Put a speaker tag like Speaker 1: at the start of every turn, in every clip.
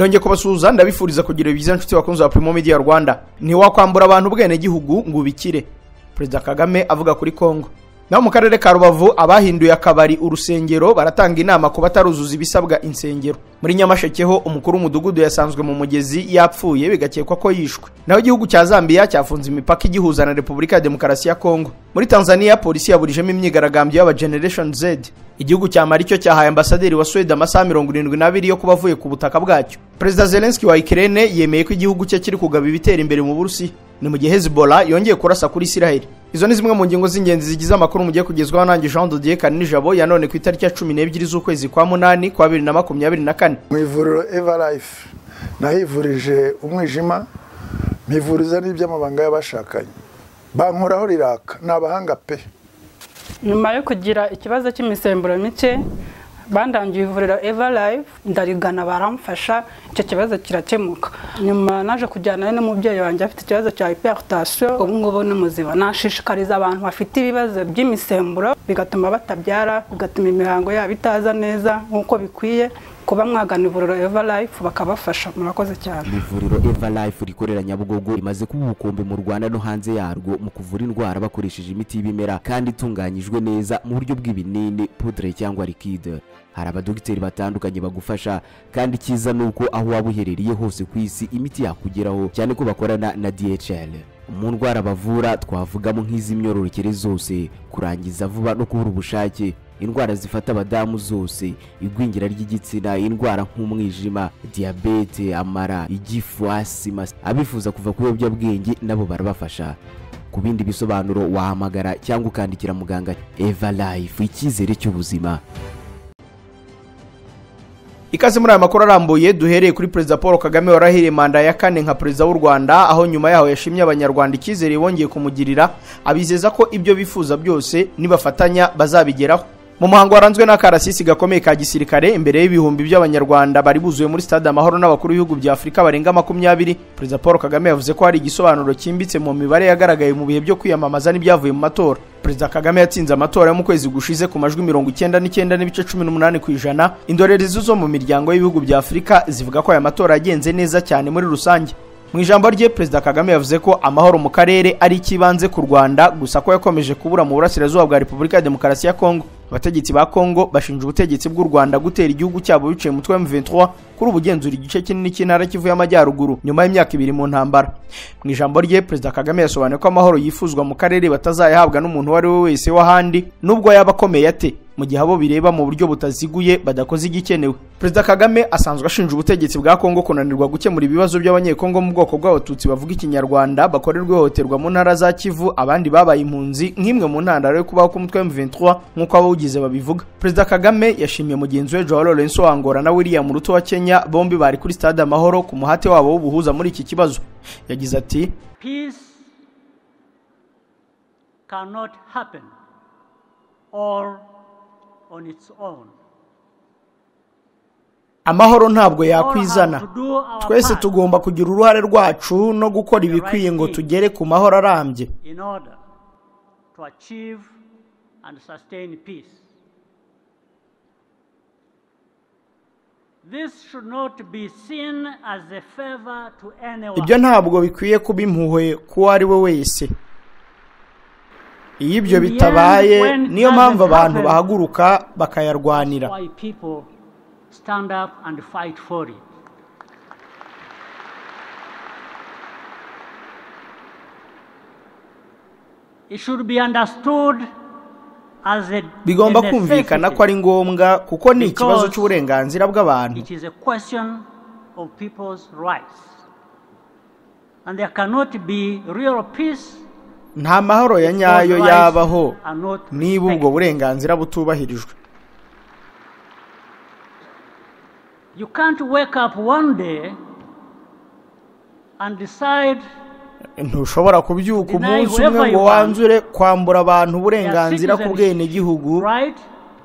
Speaker 1: Nongeye kubasuhuza, ndabifuriza kugira ibyiza nshuti bakunzi ba Primo Media Rwanda. Ntiwakwambura abantu ubwene gihugu ngo ubikire. Perezida Kagame avuga kuri Kongo. Naho mu karere ka Rubavu abahinduye akabari urusengero baratanga inama ku bataruzuza ibisabwa insengero. Muri Nyamasheke ho umukuru w'umudugudu yasanzwe mu mugezi yapfuye, bigakekwa ko yishwe. Naho igihugu cya Zambia cyafunze imipaka igihuza na Repubulika ya Demokarasi ya Kongo. Muri Tanzania polisi yaburijemo imyigaragambyo y'aba Generation Z. Igihugu cya Mali cyo cyahaye ambasaderi wa Sweden amasaha 72 yo kuba avuye ku butaka bwacyo. Perezida Zelensky wa Ukraine yemeye ko igihugu cye kiri kugaba ibitera imbere mu Burusiya. Ni mu gihe Hezbollah yongeye kurasa kuri Israel. Izo ni zimwe mu ngingo z'ingenzi zigize amakuru mugiye kugezwaho nanjye Jean de Dieu Karinijabo ya none ku itariki ya 12 z'ukwezi kwa 8 kwa 2024.
Speaker 2: Mu ivuriro Everlife nahivurije umwijima, mpivuriza n'iby'amabanga y'abashakanye. Bankoraho riraka, nabahanga pe.
Speaker 3: Nyuma yo kugira ikibazo cy'imisemburo mike, bandangiye ivuriro Everlife, ndarigana baramfasha, icyo kibazo kirakemuka. Nyuma naje kujyana n'umubyeyi wanjye afite ikibazo cya hypertension, ubu ngubu ni muzima. Nashishikariza abantu bafite ibibazo by'imisemburo bigatuma batabyara, bigatuma imihango yabo itaza neza nkuko bikwiye, kuba mwagana ivuriro Everlife bakabafasha. Murakoze cyane.
Speaker 4: Ivuriro Everlife rikorera Nyabugogo rimaze kuba ubukombe mu Rwanda no hanze yarwo mu kuvura indwara bakoresheje imiti y'ibimera kandi itunganyijwe neza mu buryo bw'ibinini, poudre cyangwa liquide. Hari abadogiteri batandukanye bagufasha, kandi cyiza nuko aho waba uherereye hose ku isi imiti yakugeraho, cyane ko bakorana na DHL. Mu ndwara bavura twavugamo nk'iz'imyororokere zose, kurangiza vuba no kubura ubushake, indwara zifata abadamu zose, igwingira ry'igitsina, indwara nk'umwijima, diabete, amara, igifu, asima. Abifuza kuva ku biyobyabwenge nabo barabafasha. Ku bindi bisobanuro wahamagara cyangwa ukandikira muganga. Everlife, icyizere cy'ubuzima.
Speaker 1: Ikaze muri aya makuru arambuye duhereye kuri Perezida Paul Kagame warahiriye manda ya kane nka perezida w'u Rwanda, aho nyuma yaho yashimye abanyarwanda icyizere bongeye kumugirira, abizeza ko ibyo bifuza byose nibafatanya bazabigeraho. Mu muhango waranzwe n'akarasisi gakomeye ka gisirikare imbere y'ibihumbi by'abanyarwanda bari buzuye muri stade Amahoro n'abakuru b'ibihugu bya Afurika barenga 20, Perezida Paul Kagame yavuze ko hari igisobanuro cyimbitse mu mibare yagaragaye mu bihe byo kwiyamamaza n'ibyavuye mu matora. Perezida Kagame yatsinze amatora yo mu kwezi gushize ku majwi 99.18%. Indorerezi zo mu miryango y'ibihugu bya Afurika zivuga ko aya matora yagenze neza cyane muri rusange. Mu ijambo rye Perezida Kagame yavuze ko amahoro mu karere ari ikibanze ku Rwanda, gusa ko yakomeje kubura mu burasirazuba bwa Repubulika ya Demokarasi ya Kongo. Abategetsi ba Kongo bashinja ubutegetsi bw'u Rwanda gutera igihugu cyabo biciye mutwe M23 kuri ubugenzura igice kinini cy'intara Kivu y'Amajyaruguru nyuma y'imyaka ibiri mu ntambara. Mu ijambo rye Perezida Kagame yasobanuye ko amahoro yifuzwa mu karere batazayahabwa n'umuntu uwo ari we wese w'ahandi, nubwo yaba akomeye ate, mu gihe abo bireba mu buryo butaziguye badakoze igikenewe. Perezida Kagame asanzwe ashinja ubutegetsi bwa Kongo kunanirwa gukemura ibibazo by'abanyekongo mu bwoko bw'abatutsi bavuga ikinyarwanda bakorerwa ihohoterwa mu ntara za Kivu, abandi babaye impunzi nk'imwe mu ntandaro yo kubaho k'umutwe M23 nk'uko abawugize babivuga. Perezida Kagame yashimiye mugenzi we Joao Lourenço wa Angola na William Ruto wa Kenya, bombi bari kuri stade Amahoro ku muhate wabo w'ubuhuza muri iki kibazo. Yagize ati:
Speaker 5: Peace cannot happen all on its own.
Speaker 1: Amahoro ntabwo yakwizana. Twese tugomba kugira uruhare rwacu no gukora ibikwiye ngo tugere ku mahoro arambye.
Speaker 5: In order to achieve and sustain peace. This should not be seen as a favor to anyone.
Speaker 1: Ibyo ntabwo bikwiye kuba impuhwe ku ari we wese. Iyo ibyo bitabaye niyo mpamvu abantu bahaguruka bakayarwanira.
Speaker 5: Why people stand up and fight for it. It should be understood as a
Speaker 1: Bigomba kumvikana ko ari ngombwa kuko ni ikibazo cy'uburenganzira bw'abantu.
Speaker 5: It is a question of people's rights. And there cannot be real peace.
Speaker 1: Nta mahoro ya nyayo yabaho niba ubwo burenganzira butubahirijwe.
Speaker 5: You can't wake up one day and decide.
Speaker 1: Ntushobora kubyuka umunsi umwe ngo wanzure kwambura abantu uburenganzira ku bwenegihugu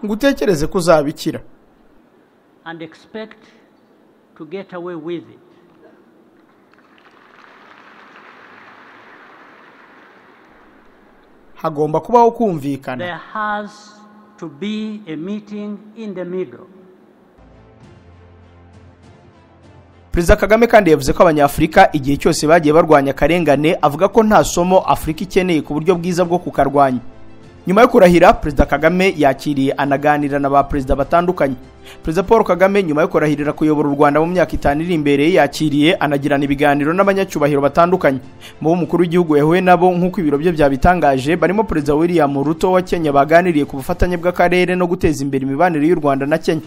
Speaker 1: ngo utekereze ko uzabikira.
Speaker 5: And expect to get away with it.
Speaker 1: Hagomba kubaho kumvikana.
Speaker 5: There has to be a meeting in the middle.
Speaker 1: Perezida Kagame kandi yavuze ko Abanyafurika igihe cyose bagiye barwanya akarengane, avuga ko nta somo Afurika ikeneye ku buryo bwiza bwo kukarwanya. Nyuma yo kurahira, Perezida Kagame yakiriye anaganira na ba perezida batandukanye. Perezida Paul Kagame nyuma yo kurahirira kuyobora u Rwanda mu myaka 5 iri imbere yakiriye anagirana ibiganiro n'abanyacyubahiro batandukanye. Mu mukuru w'igihugu yahuye nabo nk'uko ibiro bye byabitangaje barimo Perezida William Ruto wa Kenya baganiriye ku bufatanye bw'akarere no guteza imbere imibanire y'u Rwanda na Kenya.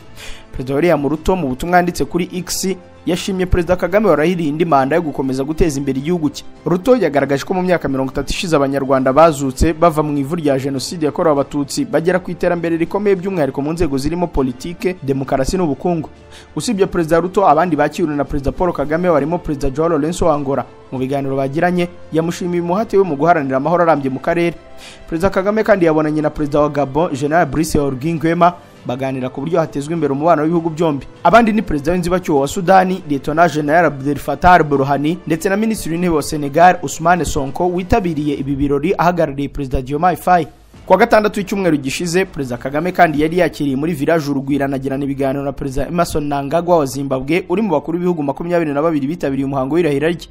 Speaker 1: Perezida William Ruto mu butumwa yanditse kuri X yashimye Perezida Kagame warahiriye indi manda yo gukomeza guteza imbere igihugu cye. Ruto yagaragaje ko mu myaka 30 ishize Abanyarwanda bazutse bava mu ivu rya jenoside yakorewe Abatutsi bagera ku iterambere rikomeye by'umwihariko mu nzego zirimo politike, demokarasi n'ubukungu. Usibye Perezida Ruto, abandi bakiriwe na Perezida Paul Kagame barimo Perezida João Lourenço wa Angola. Mu biganiro bagiranye yamushimiye umuhate we mu guharanira amahoro arambye mu karere. Perezida Kagame kandi yabonanye na Perezida wa Gabon General Brice Oligui Nguema baganira ku buryo hatezwa imbere umubano w'ibihugu byombi. Abandi ni Perezida w'inzibacyuho wa Sudani Lieutenant General Abdel Fattah Burhani ndetse na Minisitiri w'Intebe wa Senegal Ousmane Sonko witabiriye ibi birori ahagarariye Perezida Diomaye Faye. Kuwa gatandatu w'icyumweru gishize, Perezida Kagame kandi yari yakiriye muri Village Urugwiro anagirana ibiganiro na Perezida Emmerson Mnangagwa wa Zimbabwe uri mu bakuru b'ibihugu 22 bitabiriye umuhango w'irahira rye.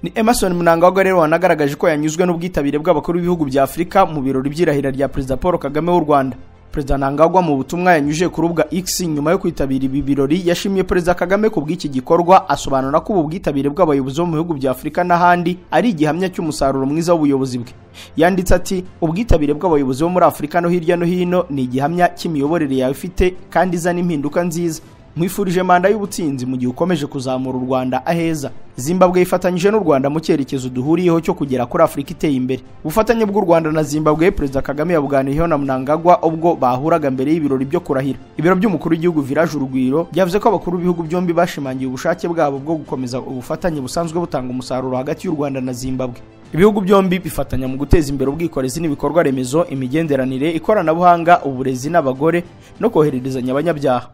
Speaker 1: Ni Emmerson Mnangagwa rero wanagaragaje ko yanyuzwe n'ubwitabire bw'abakuru b'ibihugu bya Afurika mu birori by'irahira rya Perezida Paul Kagame w'u Rwanda. Perezida Mnangagwa mu butumwa yanyujije ku rubuga X nyuma yo kwitabira ibi birori yashimiye Perezida Kagame ku bw'iki gikorwa, asobanura ko ubu bwitabire bw'abayobozi bo mu bihugu bya Afurika n'ahandi ari igihamya cy'umusaruro mwiza w'ubuyobozi bwe. Yanditse ati: "Ubwitabire bw'abayobozi bo muri Afurika no hirya no hino ni igihamya cy'imiyoborere yawe ifite kandi izana impinduka nziza. Nkwifurije manda y'ubutsinzi mu gihe ukomeje kuzamura u Rwanda aheza. Zimbabwe ifatanyije n'u Rwanda mu cyerekezo duhuriyeho cyo kugera kuri Afurika iteye imbere." Ubufatanye bw'u Rwanda na Zimbabwe Perezida Kagame yabuganiyeho na Mnangagwa ubwo bahuraga mbere y'ibirori byo kurahira. Ibiro by'umukuru w'igihugu Village Urugwiro byavuze ko abakuru b'ibihugu byombi bashimangiye ubushake bwabo bwo gukomeza ubufatanye busanzwe butanga umusaruro hagati y'u Rwanda na Zimbabwe. Ibihugu byombi bifatanya mu guteza imbere ubwikorezi n'ibikorwa remezo, imigenderanire, ikoranabuhanga, uburezi n'abagore no kohererezanya abanyabyaha.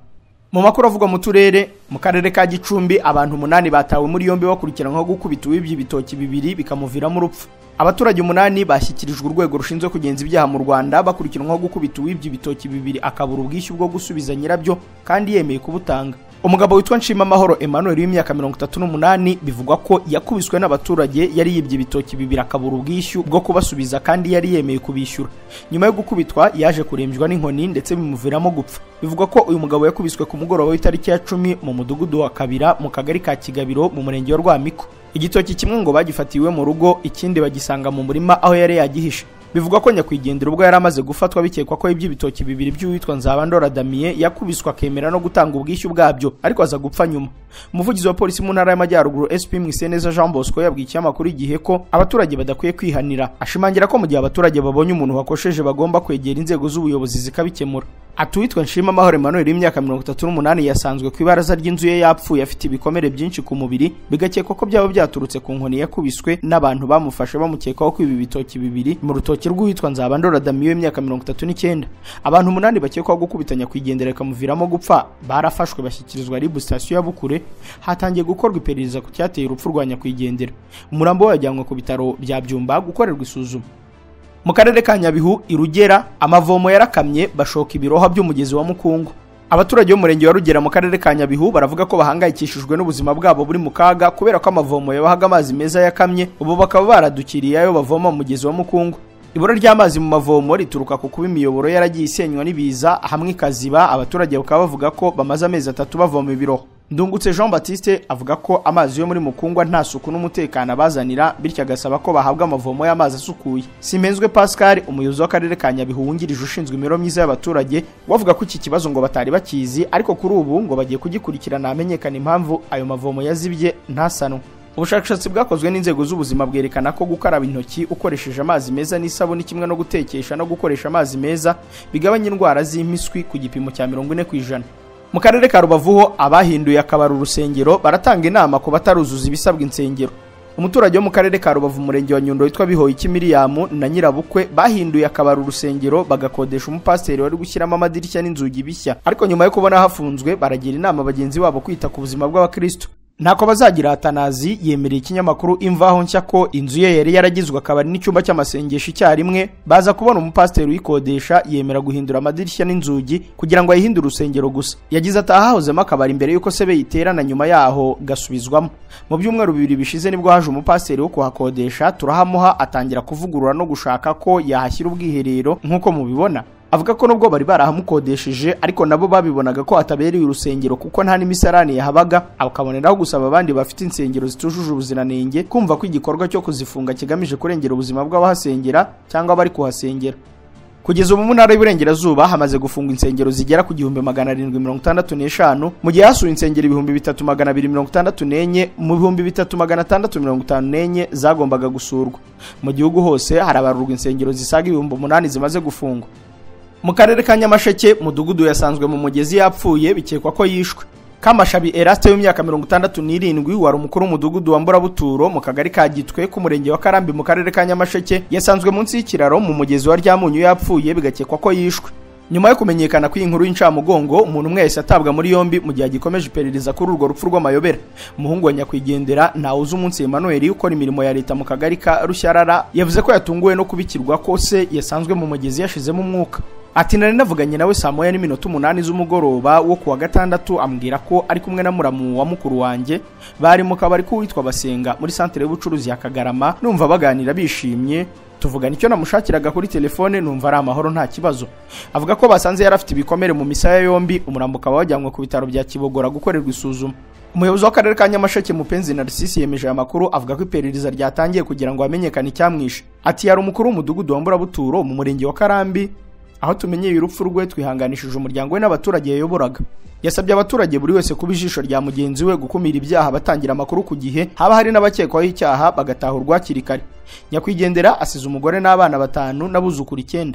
Speaker 1: Mu makuru avugwa mu turere, mu karere ka Gicumbi abantu 8 batawe muri yombi bakurikiranwaho gukubita uwibye ibitoki 2 bikamuviramo urupfu. Abaturage 8 bashyikirijwe urwego rushinzwe kugenza ibyaha mu Rwanda bakurikiranwaho gukubita uwibye ibitoki 2 akabura ubwishyu bwo gusubiza nyirabyo kandi yemeye kubutanga. Umugabo witwa Nshimamahoro Emmanuel w'imyaka 38 bivugwa ko yakubiswe n'abaturage yari yibye ibitoki 2 akabura ubwishyu bwo kubasubiza kandi yari yemeye kubishyura. Nyuma yo gukubitwa yaje kurembywa n'inkoni ndetse bimuviramo gupfa. Bivugwa ko uyu mugabo yakubiswe ku mugoroba w'itariki ya 10 mu mudugudu wa Kabira mu kagari ka Kigabiro mu murenge wa Rwamiko. Igitoki kimwe ngo bagifatiwe mu rugo, ikindi bagisanga mu murima aho yari yagihishe. Bivugwa ko nyakwigendera ubwo yari amaze gufatwa bikekwa ko ibyo ibitoki 2 by'uwitwa Nzabandora Damien yakubiswa akemera no gutanga ubwishyu bwabyo, ariko aza gupfa nyuma. Umuvugizi wa polisi mu ntara y'Amajyaruguru SP Mwiseneza Jean Bosco yabwiye ikinyamakuru Igihe ko abaturage badakwiye kwihanira, ashimangira ko mu gihe abaturage babonye umuntu wakosheje bagomba kwegera inzego z'ubuyobozi zikabikemura. Ati: "Uwitwa Nshimamahoro Emmanuel w'imyaka 38 yasanzwe ku ibaraza ry'inzu ye yapfuye afite ibikomere byinshi ku mubiri, bigakekwa ko byaba byaturutse ku nkoni yakubiswe n'abantu bamufashe bamukekaho kwiba ibitoki 2 mu rutoki rw'uwitwa Nzabandora Damien w'imyaka 39. Abantu 8 bakekwaho gukubitanya kwigendera bikamuviramo gupfa barafashwe bashyikirizwa RIB station ya Bukure. Hatangiye gukorwa iperereza ku cyateye urupfu rwa nyakwigendera. Umurambo we wajyanwe ku bitaro bya Byumba gukorerwa isuzuma. Mu karere ka Nyabihu i Rugera amavomo yarakamye bashoka ibiroha by'umugezi wa Mukungu. Abaturage b'umurenge wa Rugera mu karere ka Nyabihu baravuga ko bahangayikishijwe n'ubuzima bwabo buri mu kaga kubera ko amavomo yabahaga amazi meza yakamye, ubu bakaba baradukiriye ayo bavoma mu mugezi wa Mukungu. Ibura ry'amazi mu mavomo rituruka ku kuba imiyoboro yaragiye isenywa n'ibiza hamwe ikaziba, abaturage bakaba bavuga ko bamaze amezi 3 bavoma ibiroho. Ndungutse Jean Baptiste avuga ko amazi yo muri Mukungwa nta suku n'umutekano abazanira, bityo agasaba ko bahabwa amavomo y'amazi asukuye. Simpenzwe Pascal, umuyobozi w'akarere ka Nyabihu wungirije ushinzwe imibereho myiza y'abaturage, wavuga ko iki kibazo ngo batari bakizi, ariko kuri ubu ngo bagiye kugikurikirana hamenyekana impamvu ayo mavomo yazibye ntasanwe. Ubushakashatsi bwakozwe n'inzego z'ubuzima bwerekana ko gukaraba intoki ukoresheje amazi meza n'isabuni kimwe no gutekesha no gukoresha amazi meza bigabanya indwara z'impiswi ku gipimo cya 40%. Mu karere ka Rubavu ho abahinduye akabari urusengero baratanga inama ku bataruzuza ibisabwa insengero. Umuturage wo mu karere ka Rubavu umurenge wa Nyundo witwa Bihoyiki Miriam na nyirabukwe bahinduye akabari urusengero bagakodesha umupasiteri wari gushyiramo amadirishya n'inzugi bishya, ariko nyuma yo kubona hafunzwe baragira inama bagenzi babo kwita ku buzima bw'abakristo. Ntako bazagira Atanazi yemereye ikinyamakuru Imvaho Nshya ko inzu ye yari yaragizwe akabari n'icyumba cy'amasengesho icyarimwe, baza kubona umupasiteri uyikodesha yemera guhindura amadirishya n'inzugi kugira ngo ayihindure urusengero gusa. Yagize ati ahahozemo akabari mbere y'uko sebe yiterana, nyuma yaho gasubizwamo. Mu byumweru 2 bishize nibwo haje umupasiteri wo kuhakodesha, turahamuha atangira kuvugurura no gushaka ko yahashyira ubwiherero nk'uko mubibona. Avuga ko nubwo bari barahamukodesheje ariko nabo babibonaga ko atabereye urusengero kuko nta n'imisarani yahabaga, akaboneraho gusaba abandi bafite insengero zitujuje ubuziranenge kumva ko igikorwa cyo kuzifunga kigamije kurengera ubuzima bw'abahasengera cyangwa abari kuhasengera. Kugeza ubu mu ntara y'Iburengerazuba hamaze gufunga insengero zigera ku 1765, mu gihe hasuwe insengero 3264 mu 3654 zagombaga gusurwa. Mu gihugu hose harabarurwa insengero zisaga 8000 zimaze gufungwa. Mu karere ka Nyamasheke, mudugudu yasanzwe mu mugezi yapfuye bikekwa ko yishwe. Kamashabi Eraste w'imyaka 67 wari umukuru w'umudugudu wa Mburabuturo mu kagari ka Gitwe k'umurenge wa Karambi mu karere ka Nyamasheke yasanzwe munsi y'ikiraro mu mugezi wa Ryamunyu yapfuye bigakekwa ko yishwe. Nyuma yo kumenyekana kw'iyi nkuru y'incamugongo, umuntu umwe yahise atabwa muri yombi mu gihe agikomeje iperereza kuri urwo rupfu rw'amayobera. Umuhungu wa nyakwigendera Ntawuzi Umunsi Emmanuel ukora imirimo ya leta mu kagari ka Rushyarara yavuze ko yatunguwe no kubikirwa ko se yasanzwe mu mugezi yashizemo umwuka. Ati nari navuganye nawe saa 1:08 z'umugoroba wo kuwa gatandatu, ambwira ko ari kumwe na muramu wa mukuru wanjye bari mu kabari k'uwitwa Basenga muri santere y'ubucuruzi ya Kagarama, numva baganira bishimye, tuvugana icyo namushakiraga kuri telefone numva ari amahoro nta kibazo. Avuga ko basanze yarafite ibikomere mu misaya yombi, umurambo ukaba wajyanwe ku bitaro bya Kibogora gukorerwa isuzuma. Umuyobozi w'akarere ka Nyamasheke Mupenzi Narcisse yemeje aya makuru, avuga ko iperereza ryatangiye kugira ngo hamenyekane icyamwishe. Ati yari umukuru w'umudugudu wa Mburabuturo mu murenge wa Karambi, aho tumenyeye urupfu rwe twihanganishije umuryango we n'abaturage yayoboraga. Yasabye abaturage buri wese kuba ijisho rya mugenzi we, gukumira ibyaha, batangira amakuru ku gihe, haba hari n'abakekwaho icyaha bagatahurwa hakiri kare. Nyakwigendera asize umugore n'abana 5 n'abuzukuru 9.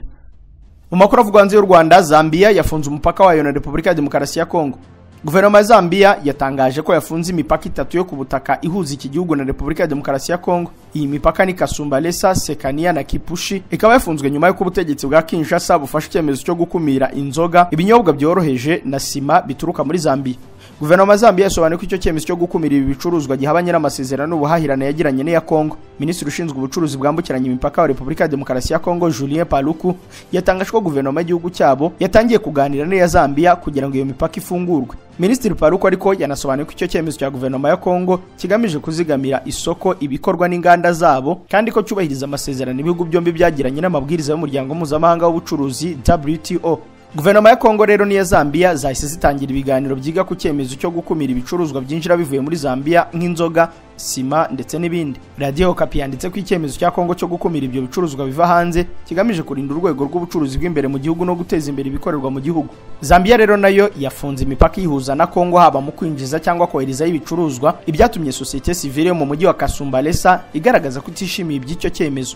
Speaker 1: Mu makuru avugwa hanze y'u Rwanda, Zambia yafunze umupaka wayo na Repubulika ya Demokarasi ya Kongo. Guverinoma ya Zambia yatangaje ko yafunze imipaka 3 yo ku butaka ihuza iki gihugu na Repubulika ya Demokarasi ya Kongo. Iyi mipaka ni Kasumbalesa, Sekania na Kipushi, ikaba yafunzwe nyuma y'uko ubutegetsi bwa Kinshasa bufashe icyemezo cyo gukumira inzoga, ibinyobwa byoroheje na sima bituruka muri Zambia. Guverinoma ya Zambia yasobanuye ko icyo cyemezo cyo gukumira ibi bicuruzwa gihabanye n'amasezerano n'ubuhahirane yagiranye n'iya Kongo. Minisitiri ushinzwe ubucuruzi bwambukiranya imipaka wa Repubulika ya Demokarasi ya Kongo Julien Paluku yatangaje ko guverinoma y'igihugu cyabo yatangiye kuganira n'iya Zambia kugira ngo iyo mipaka ifungurwe. Minisitiri Paluku ariko yanasobanuye ko icyo cyemezo cya guverinoma ya Kongo kigamije kuzigamira isoko ibikorwa n'inganda zabo, kandi ko cyubahiriza amasezerano ibihugu byombi byagiranye n'amabwiriza y'umuryango mpuzamahanga w'ubucuruzi WTO. Guverinoma ya Kongo rero n'iya Zambia zahise zitangira ibiganiro byiga ku cyemezo cyo gukumira ibicuruzwa byinjira bivuye muri Zambia nk'inzoga, sima ndetse n'ibindi. Radio Okapi yanditse ko icyemezo cya Kongo cyo gukumira ibyo bicuruzwa biva hanze kigamije kurinda urwego rw'ubucuruzi bw'imbere mu gihugu no guteza imbere ibikorerwa mu gihugu. Zambia rero nayo yafunze imipaka ihuza na Kongo haba mu kwinjiza cyangwa koherezayo ibicuruzwa, ibyatumye société civile yo mu mujyi wa Kasumbalesa igaragaza ko itishimiye iby'icyo cyemezo.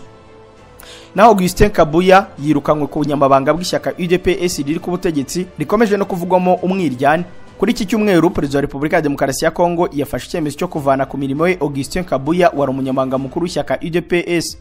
Speaker 1: Naho Augustin Kabuya yirukanwe ku bunyamabanga bw'ishyaka UDPS riri ku butegetsi rikomeje no kuvugwamo umwiryane. Kuri iki cyumweru Perezida wa Repubulika ya Demokarasi ya Kongo yafashe icyemezo cyo kuvana ku mirimo ye Augustin Kabuya wari umunyamabanga mukuru w'ishyaka UDPS.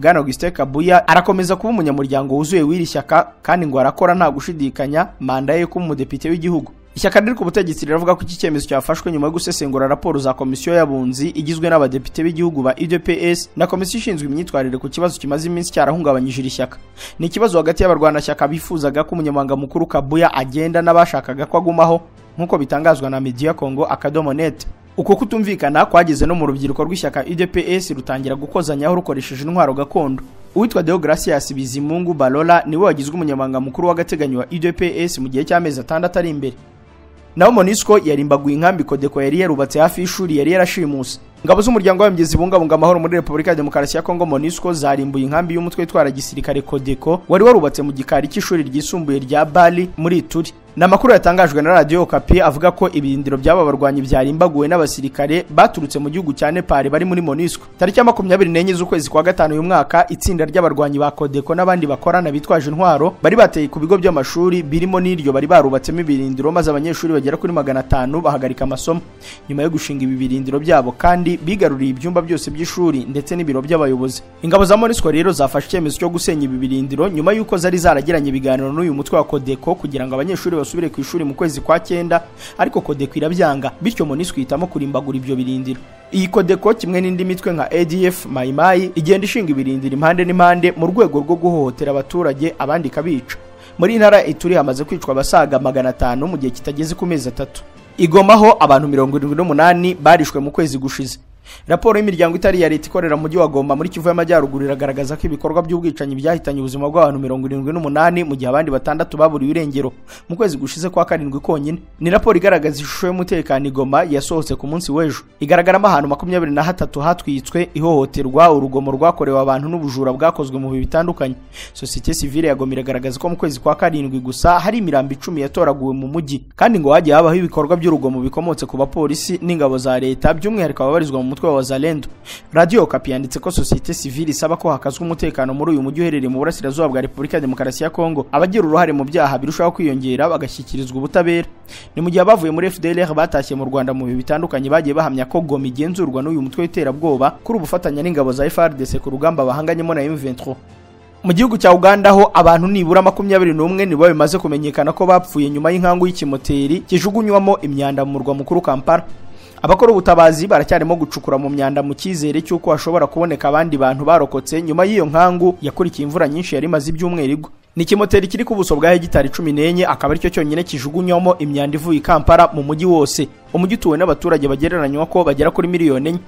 Speaker 1: Bwana Augustin Kabuya arakomeza kuba umunyamuryango wuzuye w'iri shyaka kandi ngo arakora nta gushidikanya manda ye kuba umudepite w'igihugu. Ishyaka riri ku butegetsi riravuga ko iki cyemezo cyafashwe nyuma yo gusesengura raporo za komisiyo y'abunzi igizwe n'abadepite b'igihugu ba UDPS na komisiyo ishinzwe imyitwarire ku kibazo kimaze iminsi cyarahungabanyije iri shyaka. Ni ikibazo hagati y'abarwanashyaka bifuzaga ko umunyamabanga mukuru Kabuya agenda n'abashakaga ko agumaho, nk'uko bitangazwa na Media Congo akadomo net. Uko kutumvikana kwageze no mu rubyiruko rw'ishyaka UDPS rutangira gukozanyaho rukoresheje intwaro gakondo. Uwitwa Deogratias Bizimungu Balola niwe wagizwe umunyamabanga mukuru w'agateganyo wa UDPS mu gihe cy'amezi 6 ari imbere. Naho MONUSCO yarimbaguye inkambi Kodeko yari yarubatse hafi y'ishuri yari yarashimuse. Ingabo z'umuryango w'abibumbye zibungabunga amahoro muri Repubulika ya Demokarasi ya Kongo MONUSCO zarimbuye inkambi y'umutwe witwara gisirikare Kodeko wari warubatse mu gikari cy'ishuri ryisumbuye rya Bali muri Ituri. Ni amakuru yatangajwe na Radio Okapi avuga ko ibirindiro by'aba barwanyi byarimbaguwe n'abasirikare baturutse mu gihugu cya Nepal bari muri MONUSCO. Tariki ya 24 z'ukwezi kwa gatanu uyu mwaka, itsinda ry'abarwanyi ba Kodeko n'abandi bakorana bitwaje intwaro bari bateye ku bigo by'amashuri birimo n'iryo bari barubatsemo ibirindiro, maze abanyeshuri bagera kuri 500 bahagarika amasomo. Nyuma yo gushinga ibi birindiro byabo kandi bigaruriye ibyumba byose by'ishuri ndetse n'ibiro by'abayobozi. Ingabo za MONUSCO rero zafashe icyemezo cyo gusenya ibi birindiro nyuma y'uko zari zaragiranye ibiganiro n'uyu mutwe wa Kodeko kugira ngo abanyeshuri basubire ku ishuri mu kwezi kwa 9, ariko Codeco irabyanga, bityo MONUSCO ihitamo kurimbagura ibyo birindiro. Iyi Codeco kimwe n'indi mitwe nka ADF Mai Mai igenda ishinga ibirindiro impande n'impande mu rwego rwo guhohotera abaturage, abandi ikabica. Muri ntara Ituri hamaze kwicwa abasaga 500 mu gihe kitageze ku mezi 3. Igoma ho abantu 78 barishwe mu kwezi gushize. Raporo y'imiryango itari ya leta ikorera mu mujyi wa Goma muri Kivu y'Amajyaruguru iragaragaza ko ibikorwa by'ubwicanyi byahitanye ubuzima bw'abantu 78 mu gihe abandi 6 baburiwe irengero mu kwezi gushize kwa 7 konyine. Ni raporo igaragaza ishusho y'umutekano i Goma yasohotse ku munsi w'ejo. Igaragaramo ahantu 23 hatwitswe, ihohoterwa, urugomo rwakorewe abantu n'ubujura bwakozwe mu bihe bitandukanye. Société civile ya Goma iragaragaza ko mu kwezi kwa 7 gusa hari imirambo 10 yatoraguwe mu mujyi, kandi ngo hagiye habaho ibikorwa by'urugomo bikomotse ku bapolisi n'ingabo za leta, by'umwihariko ababarizwa mu mutwe wa Wazalendo. Radio Okapi yanditse ko société civile isaba ko hakazwa umutekano muri uyu mujyi uherereye mu burasirazuba bwa Repubulika ya Demokarasi ya Kongo, abagira uruhare mu byaha birushaho kwiyongera bagashyikirizwa ubutabera. Ni mu gihe abavuye muri FDLR batashye mu Rwanda mu bihe bitandukanye bagiye bahamya ko Goma igenzurwa n'uyu mutwe w'iterabwoba kuri ubufatanya n'ingabo za FARDC ku rugamba bahanganyemo na M23. Mu gihugu cya Uganda ho abantu nibura 21 nibo bimaze kumenyekana ko bapfuye nyuma y'inkangu y'ikimoteri kijugunywamo imyanda mu murwa mukuru Kampala. Abakora ubutabazi baracyarimo gucukura mu myanda mu cyizere cy'uko hashobora kuboneka abandi bantu barokotse nyuma y'iyo nkangu yakurikiye imvura nyinshi yari imaze ibyumweru igwa. Ni ikimoteri kiri ku buso bwa hegitari 14, akaba aricyo cyonyine kijugunywamo imyanda ivuye i Kampala mu mujyi wose. Umujyi utuwe n'abaturage bagereranywa ko bagera kuri 4 miliyoni.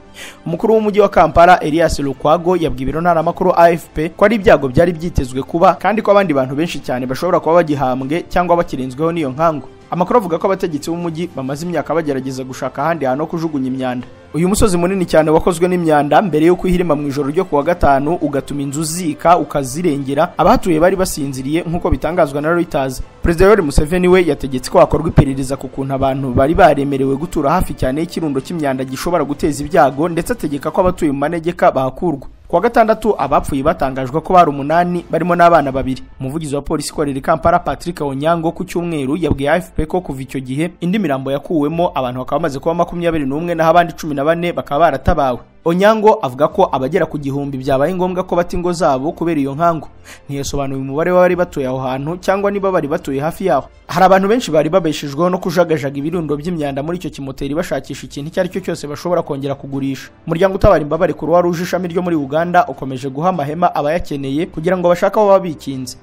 Speaker 1: Umukuru w'umujyi wa Kampala Elias Lukwago yabwiye ibiro ntaramakuru AFP ko ari ibyago byari byitezwe kuba, kandi ko abandi bantu benshi cyane bashobora kuba bagihambwe cyangwa bakirenzweho n'iyo nkangu. Amakuru avuga ko abategetsi b'umujyi bamaze imyaka bagerageza gushaka ahandi hantu ho kujugunya imyanda. Uyu musozi munini cyane wakozwe n'imyanda mbere yo kwihirima mu ijoro ryo kuwa 5 ugatuma inzu zika ukazirengera, abahatuye bari basinziriye nk'uko bitangazwa na Reuters. Perezida Yoweri Museveni we yategetse ko hakorwa iperereza ku kuntu abantu bari baremerewe gutura hafi cyane y'ikirundo cy'imyanda gishobora guteza ibyago, ndetse ategeka ko abatuye mu manegeka bahakurwa. Kuwa 6 abapfuye batangajwe ko bari 8 barimo n'abana 2. Umuvugizi wa polisi ikorera i Kampala Patrick Onyango ku cyumweru yabwiye AFP ko kuva icyo gihe indi mirambo yakuwemo abantu bakaba bamaze kuba 21 naho abandi 14 bakaba baratabawe. Onyango avuga ko abagera ku 1000 byabaye ngombwa ko bata ingo zabo kubera iyo nkangu. Ntiyasobanuye umubare w'abari batuye aho hantu cyangwa niba bari batuye hafi yaho. Hari abantu benshi bari babeshejweho no kujagajaga ibirundo by'imyanda muri icyo kimoteri bashakisha ikintu icyo ari cyo cyose bashobora kongera kugurisha. Umuryango utabara imbabare Croix Rouge ishami ryo muri Uganda ukomeje guha amahema abayakeneye kugira ngo bashake aho babikinze.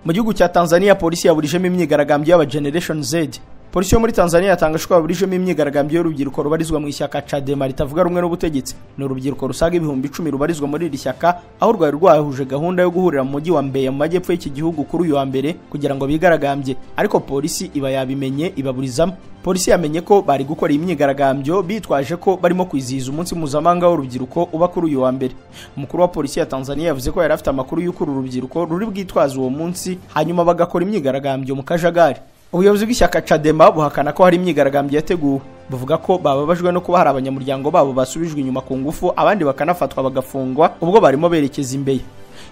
Speaker 1: Mu gihugu cya Tanzania polisi yaburijemo imyigaragambyo y'aba Generation Z. Polisi yo muri Tanzania yatangaje ko baburijemo imyigaragambyo y'urubyiruko rubarizwa mu ishyaka Chadema ritavuga rumwe n'ubutegetsi. Ni urubyiruko rusaga 10,000 rubarizwa muri iri shyaka, aho rwari rwahuje gahunda yo guhurira mu mujyi wa Mbeya mu majyepfo y'iki gihugu kuri uyu wa mbere kugira ngo bigaragambye, ariko polisi iba yabimenye ibaburizamo. Polisi yamenye ko bari gukora imyigaragambyo bitwaje ko barimo kwizihiza umunsi mpuzamahanga w'urubyiruko uba kuri uyu wa mbere. Umukuru wa polisi ya Tanzania yavuze ko yari afite amakuru y'uko uru rubyiruko ruri bwitwaze uwo munsi hanyuma bagakora imyigaragambyo mu kajagari. Ubuyobozi bw'ishyaka Chadema buhakana ko hari imyigaragambyo yateguwe, buvuga ko bababajwe no kuba hari abanyamuryango babo basubijwe inyuma ku ngufu, abandi bakanafatwa bagafungwa ubwo barimo berekeza Mbeya.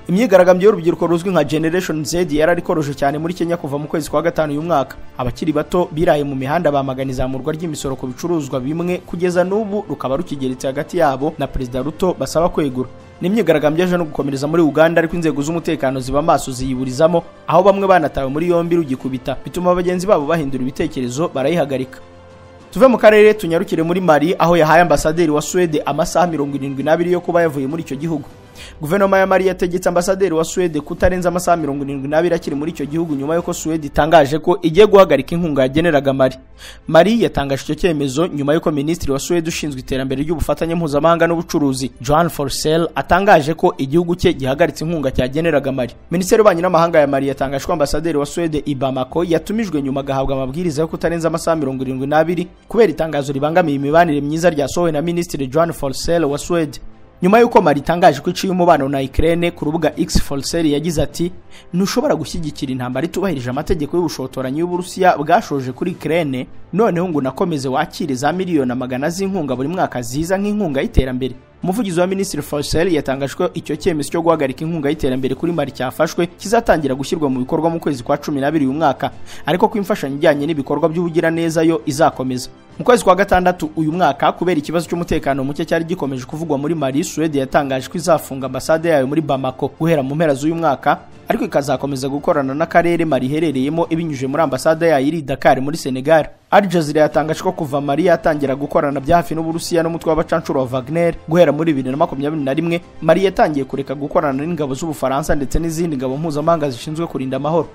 Speaker 1: Imyigaragambyo y'urubyiruko ruzwi nka Generation Z yararikoroshe cyane muri Kenya kuva mu kwezi kwa 5 uyu mwaka. Abakiri bato biraye mu mihanda bamagana izamurwa ry'imisoro ku bicuruzwa bimwe, kugeza n'ubu rukaba rukigeretse hagati yabo na Perezida Ruto basaba kwegura. Ni imyigaragambyo yaje no gukomereza muri Uganda, ariko inzego z'umutekano ziba maso ziyiburizamo, aho bamwe banatawe muri yombi rugikubita, bituma bagenzi babo bahindura ibitekerezo barayihagarika. Tuve mu karere tunyarukire muri Mali, aho yahaye ambasaderi wa Suwede amasaha 72 yo kuba yavuye muri icyo gihugu. Guverinoma ya Mali yategetse ambasaderi wa Suwede kutarenza amasaha 72 akiri muri icyo gihugu nyuma y'uko Suwede itangaje ko igiye guhagarika inkunga yageneraga Mali. Mali yatangaje icyo cyemezo nyuma y'uko minisitiri wa Suwede ushinzwe iterambere ry'ubufatanye mpuzamahanga n'ubucuruzi Johan Forssell atangaje ko igihugu cye gihagaritse inkunga cyageneraga Mali. Minisiteri y'ububanyi n'amahanga ya Mali yatangaje ko ambasaderi wa Suwede i Bamako yatumijwe nyuma agahabwa amabwiriza yo kutarenza amasaha 72 kubera itangazo ribangamiye imibanire myiza ryasohowe na minisitiri Johan Forssell wa Suwede. Nyuma y'uko Mali itangaje ko iciye umubano na Ukraine, ku rubuga X Forssell yagize ati: "Ntushobora gushyigikira intambara itubahirije amategeko y'ubushotoranyi y'Uburusiya bwashoje kuri Ukraine, noneho ngo unakomeze wakire za miliyoni 100 z'inkunga buri mwaka ziza nk'inkunga y'iterambere." Umuvugizi wa Minisitiri Forssell yatangaje ko icyo cyemezo cyo guhagarika inkunga y'iterambere kuri Mali cyafashwe kizatangira gushyirwa mu bikorwa mu kwezi kwa 12 uyu mwaka, ariko ko imfashanyo ijyanye n'ibikorwa by'ubugiraneza yo izakomeza. Mu kwezi kwa 6 uyu mwaka, kubera ikibazo cy'umutekano muke cyari gikomeje kuvugwa muri Mali, Suwede yatangaje ko izafunga ambasade yayo muri Bamako guhera mu mpera z'uyu mwaka, ariko ikazakomeza gukorana n'akarere Mali iherereyemo ibinyujije muri ambasade yayo iri Dakar muri Senegal. Al Jazeera yatangaje ko kuva Mali yatangira gukorana bya hafi n'Uburusiya n'umutwe w'abacancuro wa Wagner guhera muri 2021, Mali yatangiye kureka gukorana n'ingabo z'Ubufaransa ndetse n'izindi ngabo mpuzamahanga zishinzwe kurinda amahoro.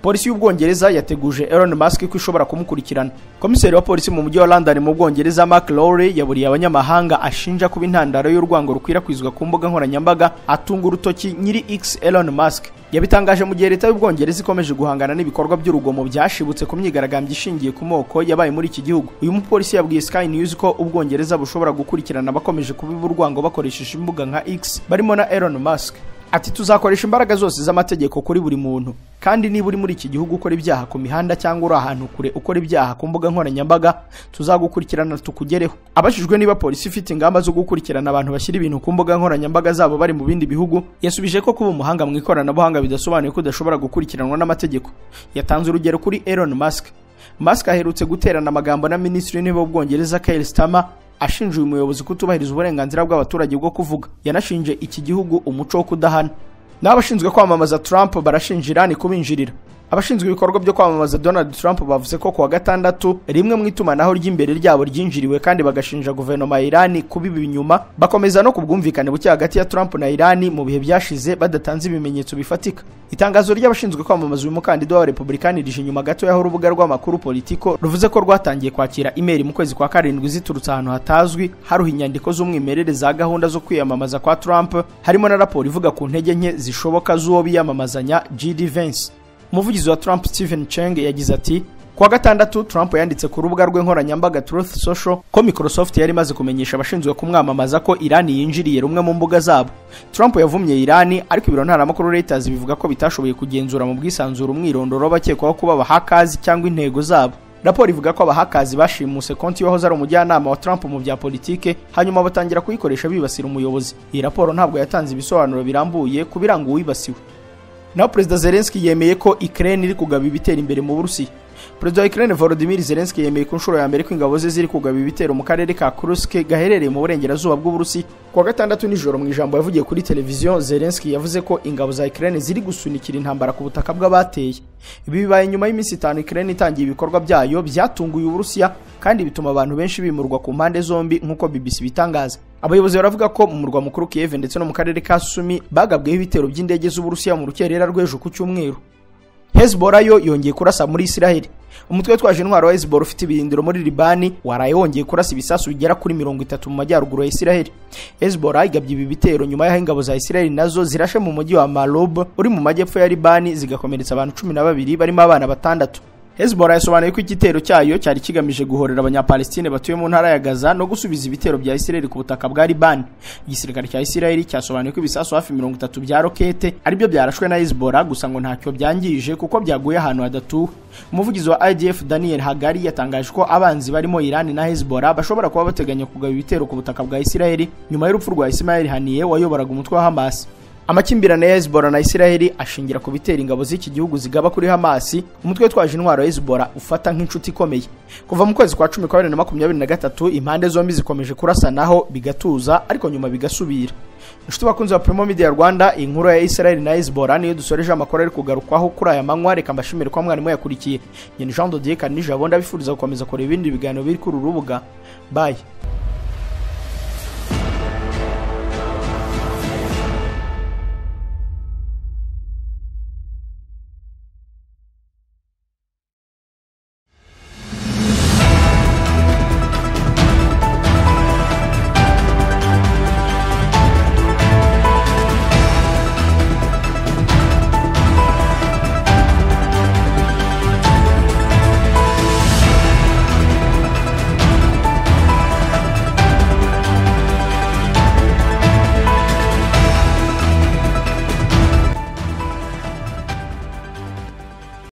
Speaker 1: Polisi y'Ubwongereza yateguje Elon Musk ko ishobora kumukurikirana. Komiseri wa polisi mu mujyi wa London mu Bwongereza Mark Lowry yaburiye abanyamahanga ashinja kuba intandaro y'urwango rukwirakwizwa ku mbuga nkoranyambaga, atunga urutoki nyiri X Elon Musk. Yabitangaje mu gihe leta y'Ubwongereza ikomeje guhangana n'ibikorwa by'urugomo byashibutse ku myigaragambyo ishingiye ku moko yabaye muri iki gihugu. Uyu mupolisi yabwiye Sky News ko Ubwongereza bushobora gukurikirana abakomeje kubiba urwango bakoresheje imbuga nka X barimo na Elon Musk. Ati tuzakoresha imbaraga zose z'amategeko kuri buri muntu, kandi niba uri muri iki gihugu ukora ibyaha ku mihanda cyangwa uri ahantu kure ukora ibyaha ku mbuga nkoranyambaga, tuzagukurikirana tukugereho. Abajijwe niba polisi ifite ingamba zo gukurikirana abantu bashyira ibintu ku mbuga nkoranyambaga zabo bari mu bindi bihugu, yasubije ko kuba umuhanga mu ikoranabuhanga bidasobanuye ko udashobora gukurikiranwa n'amategeko. Yatanze urugero kuri Elon Musk. Musk aherutse guterana amagambo na Minisitiri w'Intebe w'Ubwongereza Keir Starmer, ashinja uyu muyobozi kutubahiriza uburenganzira bw'abaturage bwo kuvuga. Yanashinje iki gihugu umuco wo kudahana. N'abashinzwe kwamamaza Trump barashinja Iran kubinjirira. Abashinzwe ibikorwa byo kwamamaza Donald Trump bavuze ko kuwa gatandatu rimwe mu itumanaho ry'imbere ryabo ryinjiriwe, kandi bagashinja guverinoma ya Iran kubiba inyuma, bakomeza no kubwumvikane buke hagati ya Trump na Iran mu bihe byashize badatanze ibimenyetso bifatika. Itangazo ry'abashinzwe kwamamaza uyu mukandida wa Republican rije inyuma gato y'aho urubuga rw'amakuru Politico ruvuze ko rwatangiye kwakira email mu kwezi kwa karindwi ziturutse ahantu hatazwi, haruha inyandiko z'umwimerere za gahunda zo kwiyamamaza kwa Trump, harimo na raporo ivuga ku ntege nke zishoboka z'uwo biyamamazanya J.D. Vance. Umuvugizi wa Trump Stephen Cheng yagize ati kuwa gatandatu Trump yanditse ku rubuga rwe nkoranyambaga Truth Social ko Microsoft yari imaze kumenyesha abashinzwe kumwamamaza ko Iran yinjiriye rumwe mu mbuga zabo. Trump yavumye Iran, ariko ibiro ntaramakuru Reuters bivuga ko bitashoboye kugenzura mu bwisanzure umwirondoro w'abakekwaho kuba abahakazi cyangwa intego zabo. Raporo ivuga ko abahakazi bashimuse konti y'uwahoze ari umujyanama wa Trump mu bya politike, hanyuma batangira kuyikoresha bibasira umuyobozi. Iyi raporo ntabwo yatanze ibisobanuro birambuye ku biranga uwibasiwe. Naho Perezida Zelensky yemeye ko Ukraine iri kugaba ibitero imbere mu Burusiya. Perezida wa Ukraine Volodymyr Zelensky yemeye ku nshuro ya mbere ko ingabo ze ziri kugaba ibitero mu karere ka Kursk gaherereye mu burengerazuba bw'Uburusiya. Kuwa gatandatu nijoro mu ijambo yavugiye kuri televiziyo, Zelensky yavuze ko ingabo za Ukraine ziri gusunikira intambara ku butaka bw'abateye. Ibi bibaye nyuma y'iminsi 5 Ukraine itangiye ibikorwa byayo byatunguye Uburusiya kandi bituma abantu benshi bimurwa ku mpande zombi nk'uko BBC bitangaza. Abayobozi baravuga ko mu murwa mukuru Kiev ndetse no mu karere ka Sumi bagabweho ibitero by'indege z'Uburusiya mu rukerera rw'ejo ku cyumweru. Hezbollah yo yongeye kurasa muri Israel. Umutwe witwaje intwaro wa Hezbollah ufite ibirindiro muri Libani waraye wongeye kurasa ibisasu bigera kuri 30 mu majyaruguru ya Israel. Hezbollah igabye ibi bitero nyuma y'aho ingabo za Israel nazo zirashe mu mujyi wa Malob uri mu majyepfo ya Libani zigakomeretsa abantu 12 barimo abana 6. Hezbollah yasobanuye ko igitero cyayo cyari kigamije guhorera abanyapalestine batuye mu ntara ya Gaza no gusubiza ibitero bya Israel ku butaka bwa Liban. Igisirikare cya Israel cyasobanuye ko ibisasu hafi 30 bya rokete aribyo byarashwe na Hezbollah, gusa ngo ntacyo byangije kuko byaguye ahantu hadatuwe. Umuvugizi wa IDF Daniel Hagari yatangaje ko abanzi barimo Iran na Hezbollah bashobora kuba bateganya kugaba ibitero ku butaka bwa Israel nyuma y'urupfu rwa Ismail Haniyeh wayoboraga umutwe wa Hamas. Amakimbirane ya Hezbollah na Israel ashingira ku bitera ingabo z'iki gihugu zigaba kuri Hamas, umutwe witwaje intwaro ya Hezbollah ufata nk'inshuti ikomeye. Kuva mu kwezi kwa 10 kwa 2023 impande zombi zikomeje kurasanaho bigatuza, ariko nyuma bigasubira. Inshuti bakunze wa Primo Media Rwanda, inkuru ya Israel na Hezbollah niyo dusoreje amakuru ari kugarukwaho kuri aya manywa. Reka mbashimire kwa mwarimu yakurikiye. Nyine Jean Dodier Kanijabo ndabifuriza gukomeza kureba ibindi biganiro biri kuri urubuga. Bye.